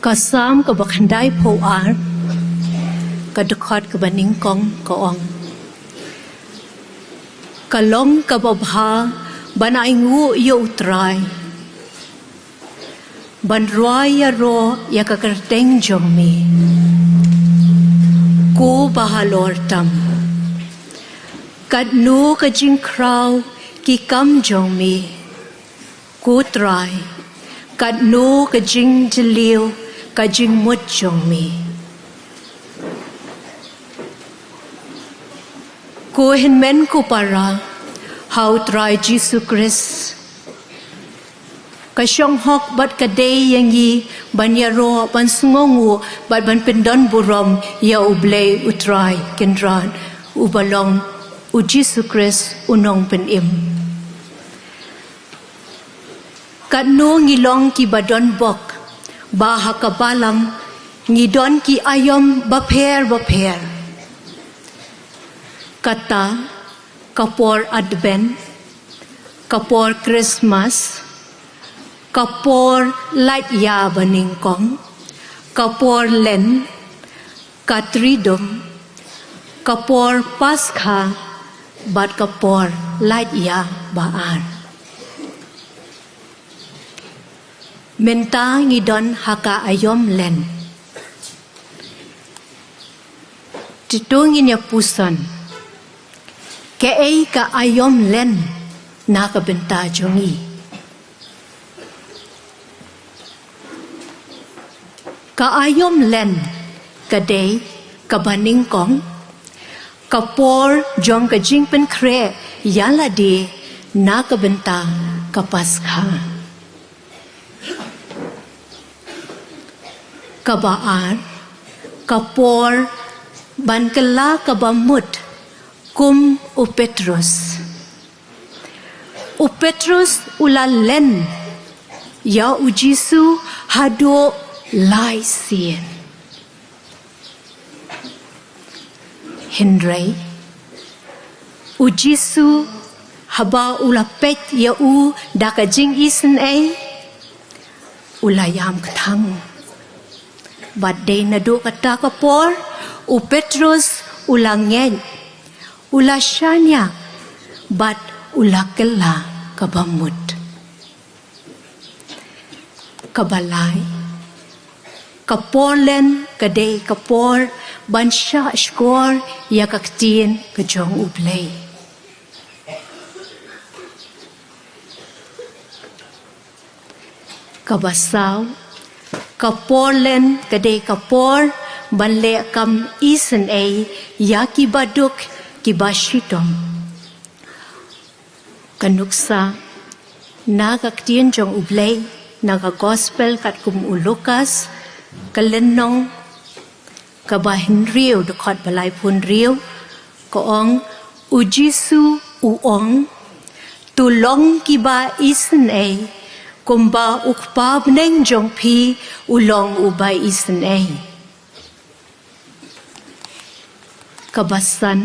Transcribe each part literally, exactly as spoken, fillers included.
Ka Salm kaba khyndai phew ar, ka dkhot kaba nyngkong ka ong: Ka long kaba bha ban ainguh ïa U Trai, ban rwai ïaroh ïa ka kyrteng jong me, ko ba halor tam. Katno ka jingkhraw ki kam jong me, ko Trai, katno ka jingjylliew ka jingmut jong me. Ko hynmen ko para ha U Trai Jisu Khrist, ka shong hok bad ka dei ïa ngi ban ïaroh, ban sngewnguh bad ban pyndonburom ïa U Blei U Trai Kynrad, uba long U Jisu Khrist U Nongpynim. Katno ngi long kiba donbok ba ha ka balang ngi don ki aïom bapher bapher. Kata ka por Advent, ka por Christmas, ka por Lait Ïa Banyngkong, ka por Lent, ka Triduum, ka por Paskha, bad ka por Lait Ïa Ba Ar. Mynta ngi don ha ka aïom Lent. Te to ngin ïa puson, kaei ka aïom Lent na ka bynta jong ngi? Ka aïom Lent ka dei kaba nyngkong, ka por jong ka jingpynkhreh ïalade na ka bynta ka Paskha. Kaba ar, ka por ban kylla kaba mut kum u Petros. U Petros u la len ïa u Jisu haduh lai sien. Hynrei u Jisu, haba u la peit ïa u da ka jingisynei, u la ïam kthang. Bad dei naduh kata ka por u Petros u la ngeit, u la shaniah, bad u la kylla kaba mut. Kaba lai, ka por Lent ka dei ka por ban shah shkor ïa ka ktien ka jong U Blei. Kaba saw, ka por Lent ka dei ka por ban leh kam isynei ïa kiba duk, kiba shitom. Ka nuksa na ka ktien jong U Blei na ka Gospel katkum u Lukas, ka lynnong kaba hynriew, dkhot ba laiphew hynriew, ka ong, u Jisu u ong, "To long kiba isynei, kumba u Kpa bneng jong phi u long uba isynei." Kaba san,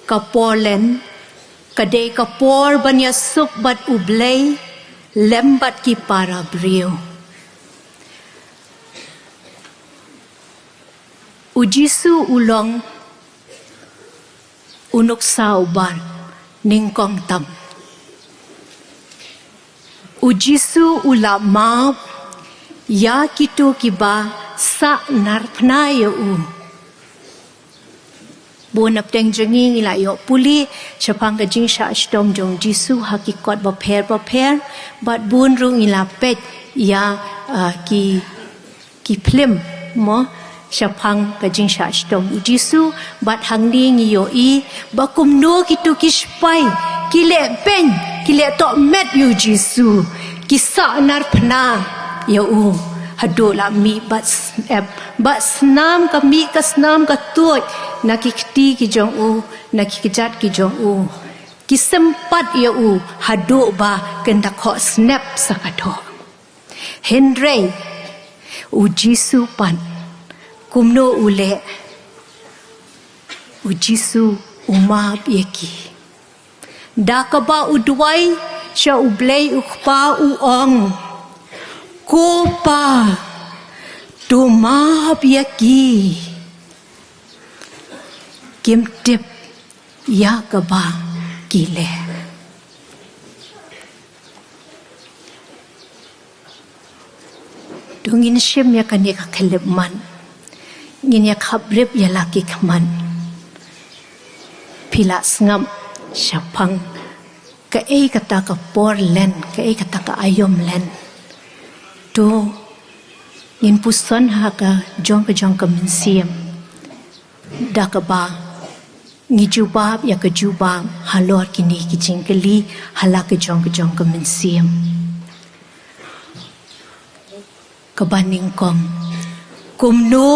ka por Lent ka dei ka por ban ïasuk bad U Blei lem bad ki para briew. U Jisu u long u nuksa uba nyngkong tam. U Jisu u la map ïa kito kiba sah narphna ïa u. Bun napdeng jong ngi ngi la ïoh pule shaphang ka jingshah shitom jong u Jisu ha ki kot bapher bapher, bad bun ruh ngi la peit ïa, ah, ki ki phlim, mo, shaphang ka jingshah shitom u Jisu, bad hangne ngi ïohi ba kumno kito ki sipai ki leh beiñ, ki leh tohmet ïa u Jisu, ki sah narphna ïa u haduh la mih bad snep, bad snam ka mih, ka snam ka tuid na ki kti ki jong u, na ki kjat ki jong u. Ki sympat ïa u haduh ba kin da khoh snep sa ka doh. Hynrei u Jisu pat, kumno u leh? U Jisu u map ïa ki. Da kaba u duwai sha U Blei U Kpa u ong, "Ko Pa, To map ïa ki, kim tip ïa kaba ki leh. To ngin shim ïa kane ka khyllipmat, ngin ïa khapbrip ïa la ki khmat. Phi la sngap shaphang kaei kata ka por len, kaei kata ka aïom len. To ngin puson ha ka jong ka jong ka mynsiem, da kaba ngi jubab ïa ka jubab halor kine ki jingkylli ha la ka jong ka jong ka mynsiem. Kaba nyngkong, kumno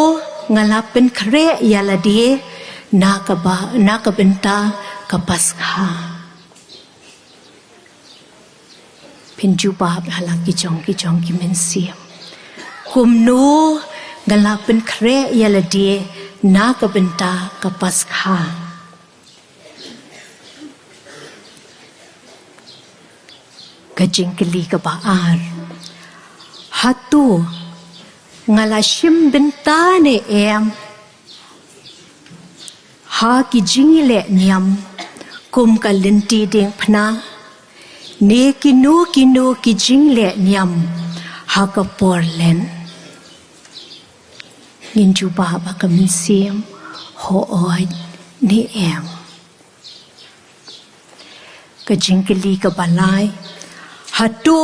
nga la pynkhreh ïa lade na kaba, na ka bynta ka Paskha? Phin jubab ha la ki jong ki jong ki mynsiem. Kumno nga la pynkhreh ïa lade na ka bynta ka Paskha? Ka jingkylli kaba ar, hato nga la shim bynta ne em ha ki jingleh niam kum ka lynti diengphna, ne kino kino ki jingleh niam ha ka por len? Ngin jubab ha ka mynsiem, hooid ne em. Ka jingkylli kaba lai, hato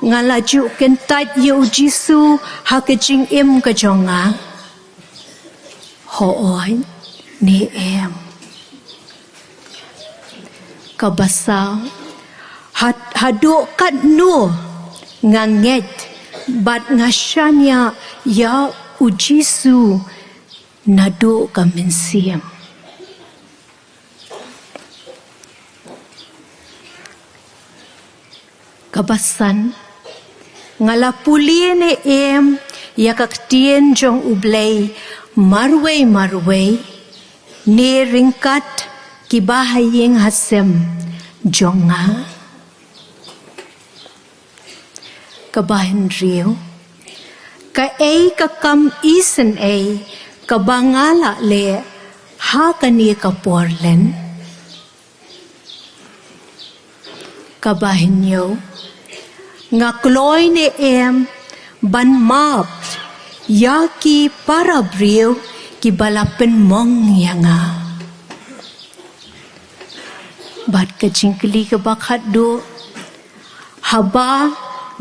nga la ju kyntait ïa U Jisu ha ka jingim ka jong nga? Hooid ne em. Kaba saw, had-, haduh katno nga ngeit bad nga shaniah ïa U Jisu naduh ka mynsiem? Kaba san, nga la pule ne em ïa ka ktien jong U Blei marwei marwei, ne ryngkat ki bahaïing hasem jong nga? Kaba hynriew, kaei ka kam isynei kaba nga la leh ha kane ka por len? Kaba hynñiew, nga kloi ne em ban map ïa ki para briew kiba la pynmong ïa nga? Bad ka jingkylli kaba khatduh, haba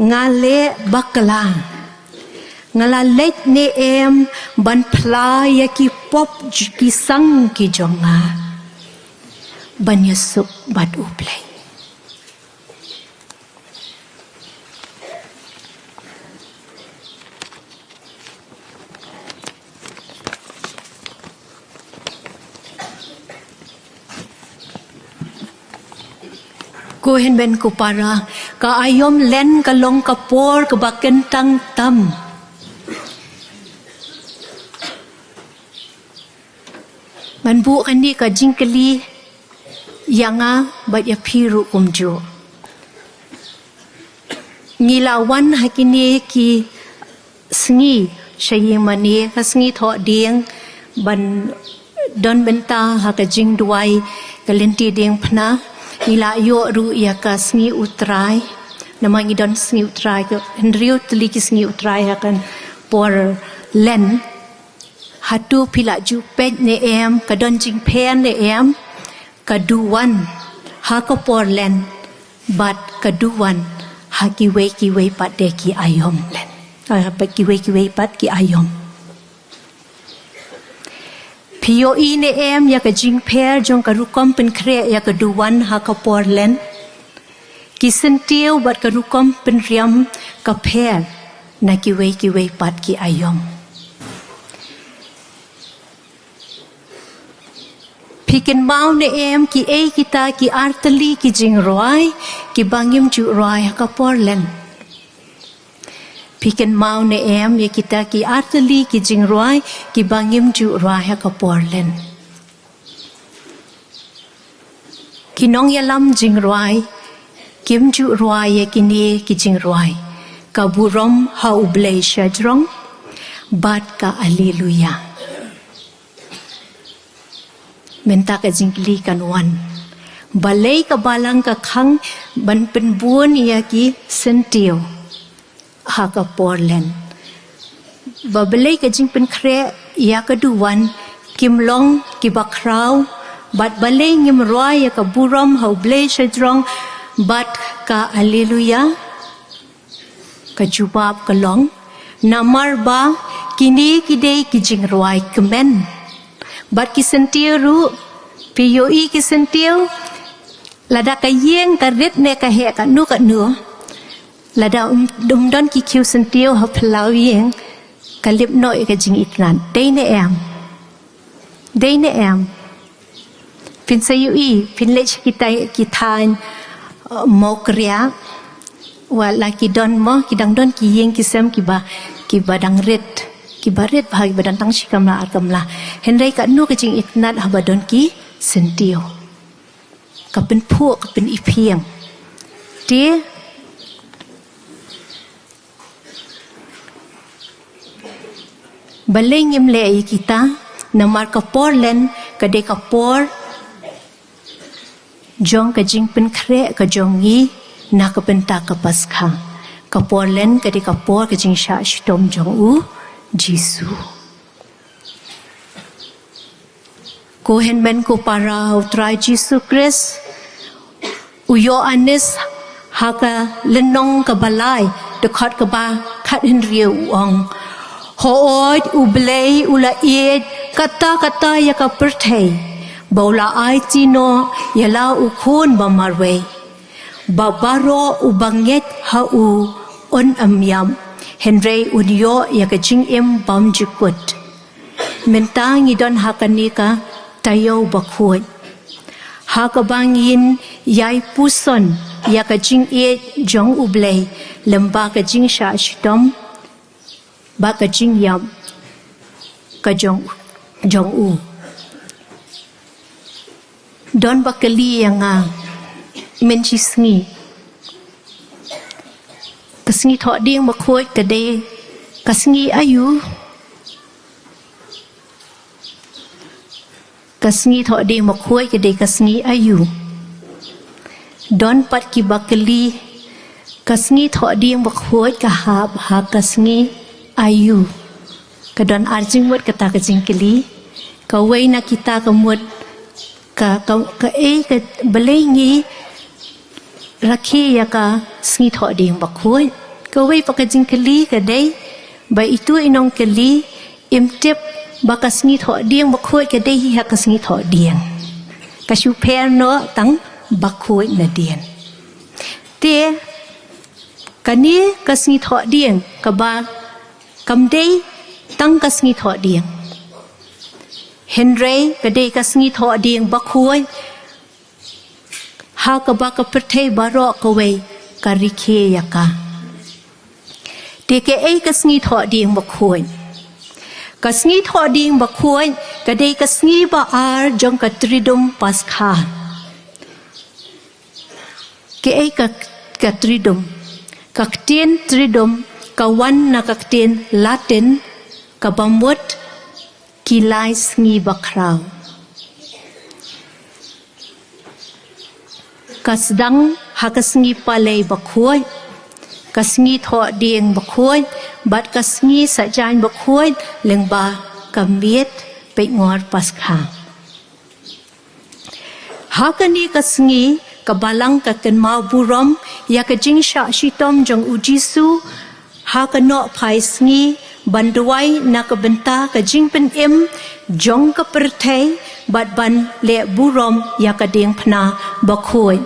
nga leh bakla, nga la leit ne em ban phla ïa ki pop, ki sang ki jong nga, ban ïasuk bad U Blei? Ko hynmen ko para, ka aïom len ka long ka por kaba kyntang tam. Ngan buh kane ka jingkylli ïa nga bad ïa phi ruh kumjuh. Ngi la wan ha kine ki sngi sha ïing mane, ka sngi Thohdieng, ban don bynta ha ka jingduwai ka lynti diengphna. Ngi la ïoh ruh ïa ka sngi U Trai, namar ngi don sngi U Trai, ka hynriew tylli ki sngi U Trai ha ka por len. Hato phi la ju peit ne em, ka don jingpher ne em ka duwan ha ka por len bad ka duwan ha kiwei kiwei pat de ki aïom len? Ah, bad kiwei kiwei pat ki aïom. Phi ïohi ne em ïa ka jingpher jong ka rukom pynkhreh ïa ka duwan ha ka por len? Ki syntiew bad ka rukom pynriam ka pher na kiwei kiwei pat ki aïom. Phi kynmaw ne em kiei kita ki artylli ki jingrwai kiba ngim ju rwai ha ka por len? Phi kynmaw ne em ïa kita ki artylli ki jingrwai kiba ngim ju rwai ha ka por len? Ki nongïalam jingrwai kim ju rwai ïa kine ki jingrwai: Ka burom ha U Blei shajrong, bad ka Alleluia. Mynta ka jingkylli kan wan, balei ka Balang ka khang ban pynbun ïa ki syntiew ha ka por Lent? Ba balei ka jingpynkhreh ïa ka duwan kim long kiba khraw, bad balei ngim rwai ïa ka burom ha U Blei shajrong bad ka Alleluia? Ka jubab ka long, namar ba kine ki dei ki jingrwai kmen. Bad ki syntiew ruh, phi ïohi ki syntiew, lada ka ïing ka rit ne ka heh katno katno, lada um, um don ki khiew syntiew ha phyllaw ïing, ka lip noh ïa ka jingitynnad. Dei ne em? Dei ne em? Phin sa ïohi, phin leit sha kitai, ki thaiñ, uh, Mawkriah. Wat la ki don mo, ki dang don ki ïing ki sem kiba, kiba dang rit. Kiba rit bha, kiba don tang shi kamra ar kamra. Hynrei katno ka jingitynnad haba don ki syntiew. Ka pynphuh, ka pyniphieng. Te, balei ngim leh ïa kita? Namar ka por Lent ka dei ka por jong ka jingpynkhreh ka jong ngi na ka bynta ka Paskha. Ka por Lent ka dei ka por ka jingshah shitom jong U Jisu. Ko hynmen ko para ha U Trai Jisu Khrist, u Ïoannis ha ka lynnong kaba lai, dkhot kaba khathynriew u ong, hooid U Blei u la ïeit katta katta ïa ka pyrthei, ba u la aiti noh ïa la u Khun ba marwei, ba baroh uba ngeit ha u un ym ïap, hynrei un ïoh ïa ka jingim bymjukut. Mynta ngi don ha kane ka taïew bakhuid, ha kaba ngin ïai puson ïa ka jingïeit jong U Blei lyngba ka jingshah shitom bad ka jingïap ka jong, jong u. Don ba kylli ïa nga mynshisngi, ka sngi Thohdieng Bakhuid ka dei ka sngi aïu? Ka sngi Thohdieng Bakhuid ka dei ka sngi aïu? Don pat kiba kylli, ka sngi Thohdieng Bakhuid ka hap ha ka sngi aïu? Ka don ar jingmut kata ka jingkylli. Kawei na kita ka mut, ka, ka, kaei ka, balei ngi rakhe ïa ka sngi Thohdieng Bakhuid? Kawei pat ka jingkylli ka dei ba itu i nongkylli im tip ba ka sngi Thohdieng Bakhuid ka dei hi ha ka sngi Thohdieng. Ka shu pher noh tang bakhuid nadien. Te kane ka sngi Thohdieng kaba kam dei tang ka sngi Thohdieng, hynrei ka dei ka sngi Thohdieng Bakhuid, ha kaba ka pyrthei baroh kawei ka rakhe ïa ka. Te kaei ka sngi Thohdieng Bakhuid? Ka sngi Thohdieng Bakhuid ka dei ka sngi ba ar jong ka Triduum Paskha. Kaei ka, ka Triduum? Ka ktien Triduum ka wan na ka ktien Latin kaba mut ki lai sngi bakhraw. Ka sdang ha ka sngi Palei Bakhuid, ka sngi Thohdieng Bakhuid, bad ka sngi Saitjaiñ Bakhuid lyngba ka miet Peitngor Paskha. Ha kane ka sngi ka Balang ka kynmaw burom ïa ka jingshah shitom jong U Jisu ha ka nohphai sngi, ban duwai na ka bynta ka jingpynim jong ka pyrthei bad ban leh burom ïa ka diengphna bakhuid.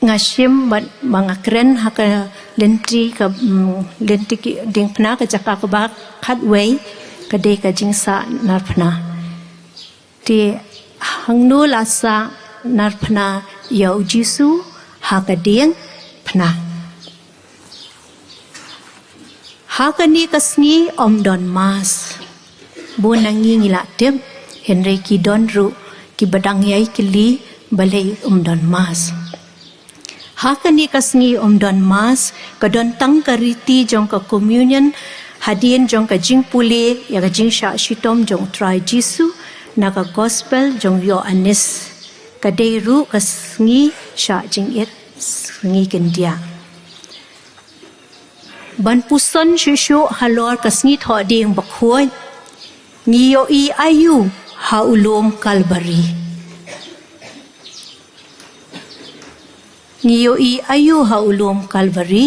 Nga shim bad ba nga kren ha ka lynti ka, mm, lynti ki diengphna, ka jaka kaba khatwei ka dei ka jingsah narphna. Te hangno la sah narphna ïa U Jisu? Ha ka diengphna. Ha kane ka sngi ym don Mass. Bun na ngi ngi la tip, hynrei ki don ruh kiba dang ïai kylli balei ym don Mass. Ha kane ka sngi ym don Mass, ka don tang ka riti jong ka Communion Hadien jong ka jingpule ïa ka jingshah shitom jong U Trai Jisu na ka Gospel jong u Ïoannis, ka dei ruh ka sngi shah jingit, sngi kyndiah. Ban puson shuh shuh halor ka Sngi Thohdieng Bakhuid, ngi ïohi aïu ha u lum Kalbari? Ngi ïohi aïu ha u lum Kalbari?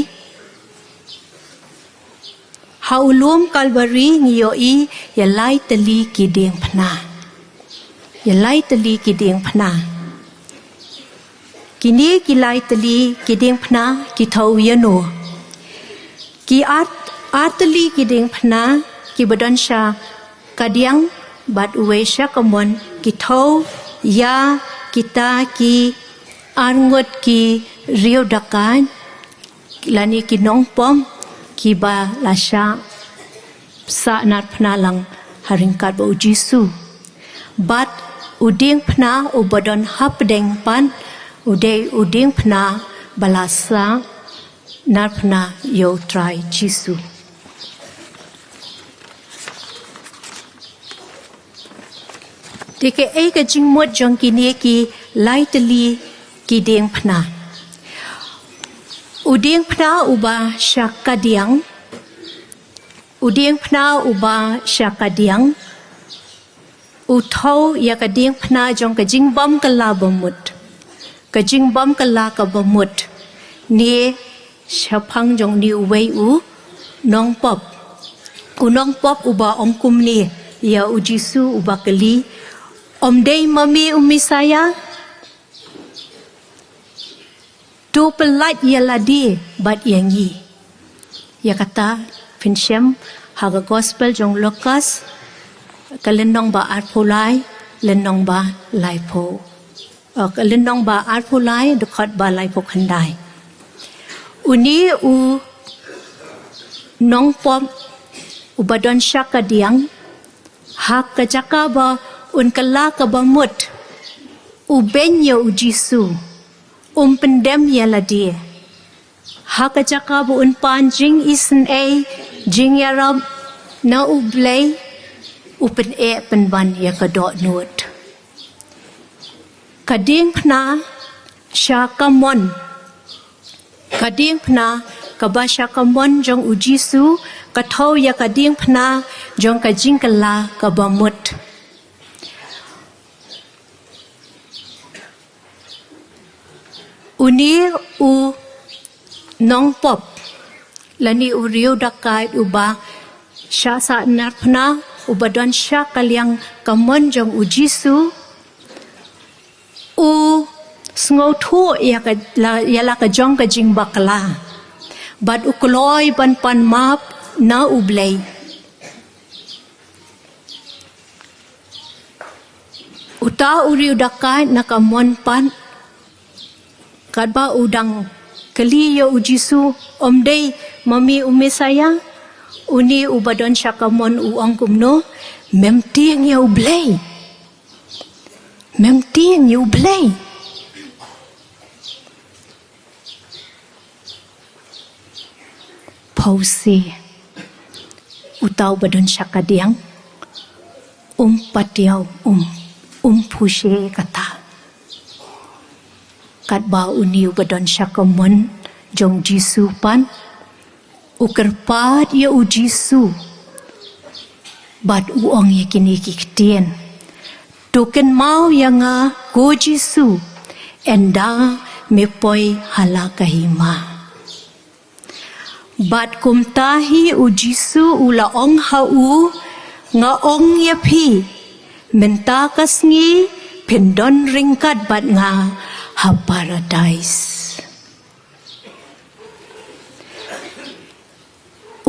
Ha u lum Kalbari ngi ïohi ïa lai tylli ki diengphna. Ïa lai tylli ki diengphna. Kine ki lai tylli ki diengphna ki thew ïano? Ki ar, ar tylli ki diengphna kiba don sha kadiang bad uwei sha kamon ki thew ïa kita ki arngut ki riew dakaid lane ki nongpop kiba la shah sahnarphna lang ha ryngkat bad U Jisu. Bad u diengphna uba don hapdeng pat u dei u diengphna ba la sahnarphna ïa U Trai Jisu. Te kaei ka jingmut jong kine ki lai tylli ki diengphna? U diengphna uba sha kadiang, u diengphna uba sha kadiang u thew ïa ka diengphna jong ka jingbam kylla bamut. Ka jingbam kylla kaba mut. Ne shaphang jong une uwei u nongpop. U nongpop uba ong kumne ïa U Jisu, uba kylli, "Ym dei ma me u Messaïah? To pyllait ïa lade bad ïa ngi." Ïa kata phin shem ha ka Gospel jong u Lukas, ka lynnong ba arphew lai, lynnong ba laiphew. Oh, ka lynnong ba arphew lai, dkhot ba laiphew khyndai. Une u nongpop uba don sha kadiang, ha ka jaka ba un kylla kaba mut, u beiñ ïa U Jisu, um pyndem ïa lade. Ha ka jaka ba un pan jingisynei, jingïarap na U Blei, u pyneh pynban ïa ka dohnud. Ka diengphna sha kamon. Ka diengphna kaba sha kamon jong U Jisu ka thew ïa ka diengphna jong ka jingkylla kaba mut. Une u nongpop lane u riew dakaid uba shah sahnarphna, uba don sha ka liang kamon jong U Jisu, u sngewthuh ïa ka la, ïa la ka jong ka jingbakla. Bad u kloi ban pan map na U Blei. Uta u riew dakaid na kamon pat, katba u dang kylli ïa U Jisu, "Ym dei ma me u Messaïah?" Une uba don sha kamon u ong kumno, "Mem tieng ïa U Blei. Mem tieng ïa U Blei." Phewse, uta uba don sha kadiang um pat ïoh, um, um phewse kata. Katba une uba don sha kamon jong U Jisu pat u kyrpad ïa U Jisu bad u ong ïa kine ki ktien, "To kynmaw ïa nga, ko Jisu, ynda me poi ha la ka hima." Bad kumta hi U Jisu u la ong ha u, "Nga ong ïa phi, mynta ka sngi phin don ryngkat bad nga ha Paradais."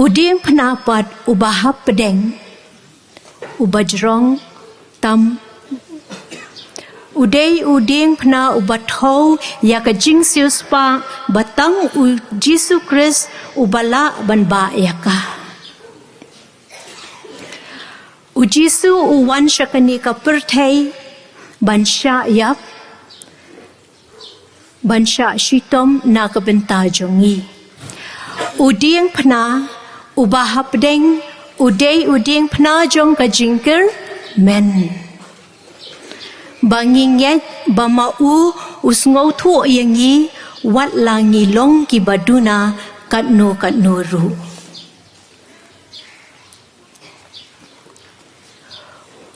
U diengphna pat uba hapdeng, uba jrong tam, u dei u diengphna uba thew ïa ka jingsiewspah ba tang U Jisu Khrist uba lah ban bah ïa ka. U Jisu u wan sha kane ka pyrthei ban shah ïap, ban shah shitom na ka bynta jong ngi. U diengphna Uba hapdeng u dei u diengphna jong ka jingkyrmen, ba ngi ngeit ba ma u u sngewthuh ïa ngi wat la ngi long kiba duna katno katno ruh.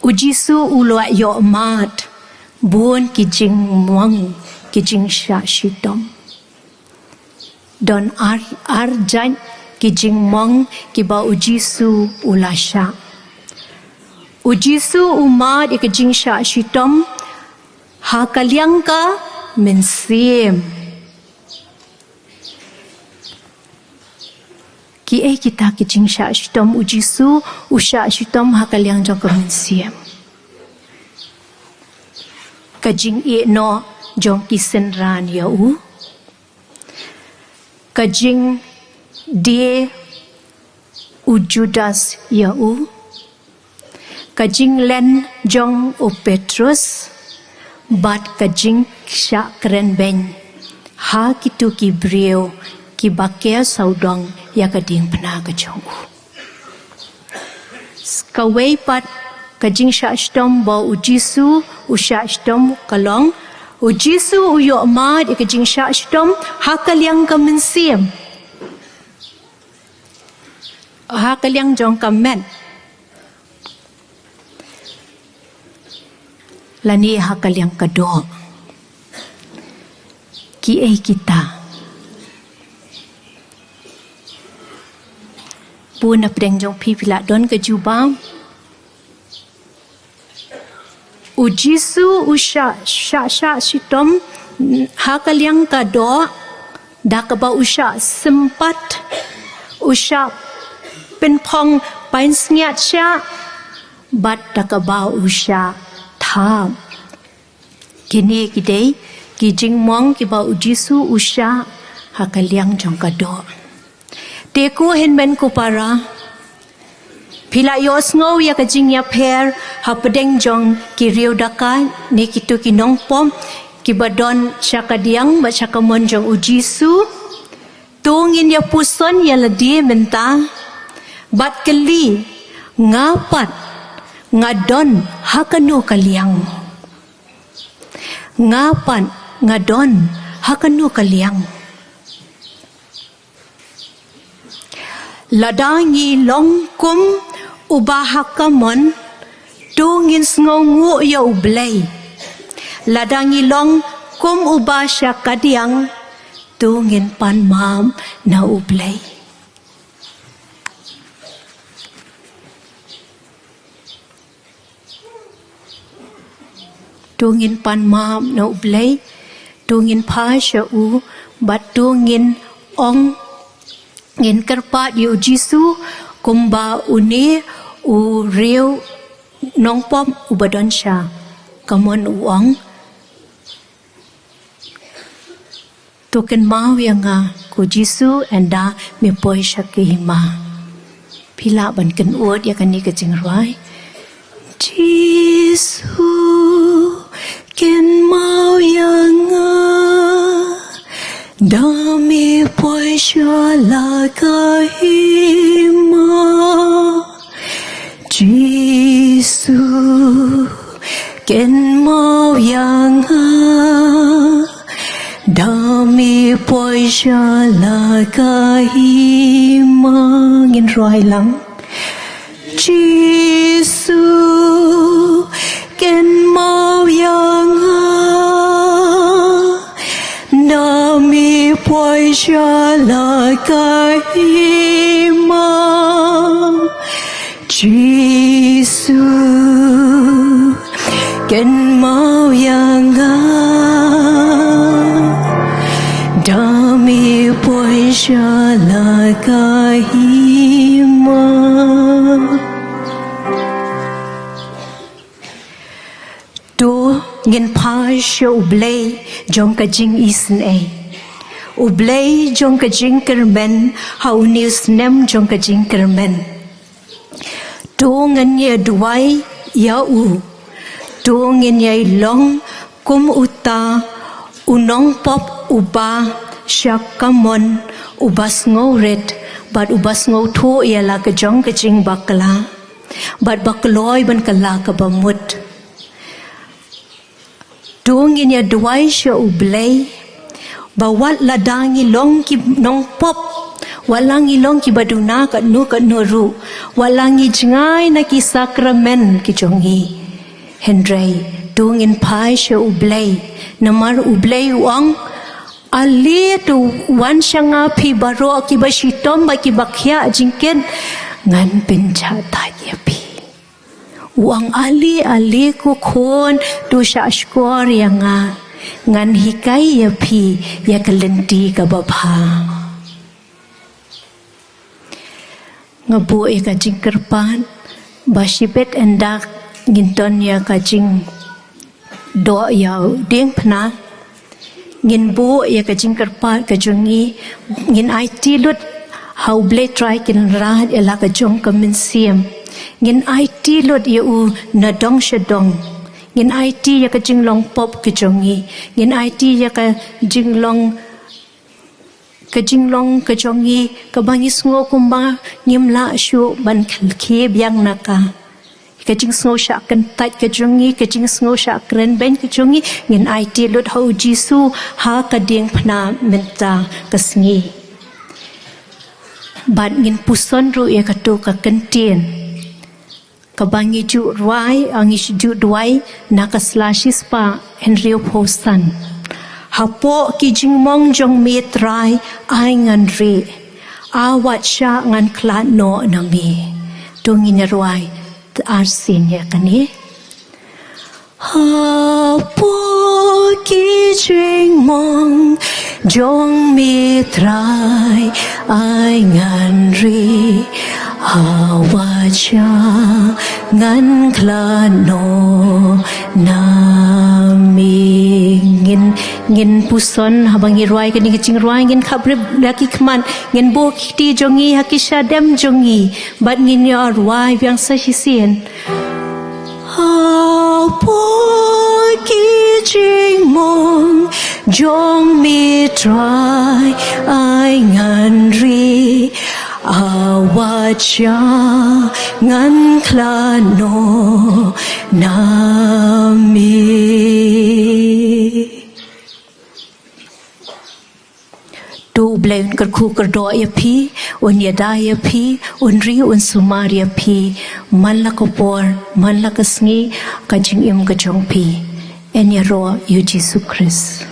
U Jisu u la ïoh mad bun ki jingmong, ki jingshah shitom. Don ar, ar jait ki jingmong kiba u Jisu u la shah. U Jisu u mad ïa ka jingshah shitom ha ka liang ka mynsiem. Kiei kita ki jingshah shitom? U Jisu u shah shitom ha ka liang jong ka mynsiem. Ka jingïehnoh jong ki synran ïa u, ka jingdie u Judas ïa u, ka jinglen jong u Petrus, bad ka jingshah kren beiñ ha kito ki briew kiba ker sawdong ïa ka diengphna ka jong u. Kawei pat ka jingshah shitom ba u Jisu u shah shitom ka long, u Jisu u ïoh mad ïa ka jingshah shitom ha ka liang ka mynsiem, ha ka liang jong ka met, lane ha ka liang ka doh. Kiei kita? Bun na pdeng jong phi phi lah don ka jubab. U Jisu u shah, shah, shah shitom ha ka liang ka doh da kaba u shah sympat, u shah pynphong pansngiat shah, bad da kaba u shah thap. Kine ki dei ki jingmong kiba u Jisu u shah ha ka liang jong ka doh. Te ko hynmen ko para, phi lah ïohsngew ïa ka jingïapher hapdeng jong ki riew dakaid ne kito ki nongpop kiba don sha kadiang bad sha kamon jong u Jisu. To ngin ïa puson ïa lade mynta bad kylli, nga pat nga don ha kano ka liang? Nga pat nga don ha kano ka liang? Lada ngi long kum uba ha kamon, to ngin sngewnguh ïa U Blei. Lada ngi long kum uba sha kadiang, to ngin pan map na U Blei. To ngin pan map na U Blei, to ngin phai sha u, bad to ngin ong, ngin kyrpad ïa u Jisu kumba une u riew nongpop uba don sha kamon u ong. To kynmaw ïa nga ko Jisu ynda me poi sha ka hima. Phi lah ban kynud ïa kane ka jingrwai. Jisu kynmaw ïa nga da me poi sha la ka hima. Jisu kynmaw ïa nga da me poi sha la ka hima. Ngin rwai lang. Jisu kynmaw ïa nga da me poi sha la ka hima. Jisu kynmaw ïa nga da me poi sha la ka hima. To ngin phai sha U Blei jong ka jingisynei, U Blei jong ka jingkyrmen ha une u snem jong ka jingkyrmen. To ngin ïa duwai ïa u. To ngin ïa long kum uta u nongpop uba sha kamon, uba sngewrit Bad uba sngewthuh ïa la ka jong ka jingbakla, bad ba kloi ban kylla kaba mut. To ngin ïa duwai sha U Blei ba wat lada ngi long ki nongpop, wat la ngi long kiba duna katno katno ruh, wat la ngi jngai na ki sakramen ki jong ngi, hynrei to ngin phai sha U Blei. Namar U Blei u ong, ale to wan sha nga phi baroh kiba shitom bad kiba khiah jingkit, ngan pynjahthait ïa phi. U ong, ale ale ko khun, to shahshkor ïa nga, ngan hikai ïa phi ïa ka lynti kaba bha. Nga buh ïa ka jingkyrpad ba shibit ynda ngin don ïa ka jingdoh ïa u diengphna, ngin buh ïa ka jingkyrpad ka jong ngi, ngin aiti lut ha U Blei Trai Kynrad ïa la ka jong ka mynsiem. Ngin aiti lut ïa u na dong sha dong. Ngin aiti ïa ka jinglong pop ka jong ngi. Ngin aiti ïa ka jinglong, ka jinglong ka jong ngi kaba ngi sngew kumba ngim lah shuh ban khie biang na ka. Ka jingsngew shah kyntait ka jong ngi, ka jingsngew shah kren beiñ ka jong ngi, ngin aiti lut ha U Jisu ha ka diengphna mynta ka sngi. Bad ngin puson ruh ïa kato ka kyntien kaba ngi ju rwai, ah, ngi ju duwai na ka sla shispah hynriewphew san. Hapoh ki jingmong jong me Trai, ai ngan rieh, wat shah ngan khlad noh na me. To ngin ïa rwai arsien ïa kane. Hapoh ki jingmong jong me Trai, ai ngan rieh, wat shah ngan khlad noh na me. Ngin, ngin puson, haba ngi rwai kane ka jingrwai, ngin khapbrip da ki khmat, ngin buh ki kti jong ngi ha ki shadem jong ngi, bad ngin ïa rwai biang sa shisien. Hapoh ki jingmong jong me Trai, ai ngan rieh, wat shah ngan khlad noh na me. To U Blei un kyrkhu kyrdoh ïa phi, un ïada ïa phi, un ri un sumar ïa phi man la ka por, man la ka sngi, ka jingim ka jong phi. Yn ïaroh ïa U Jisu Khrist.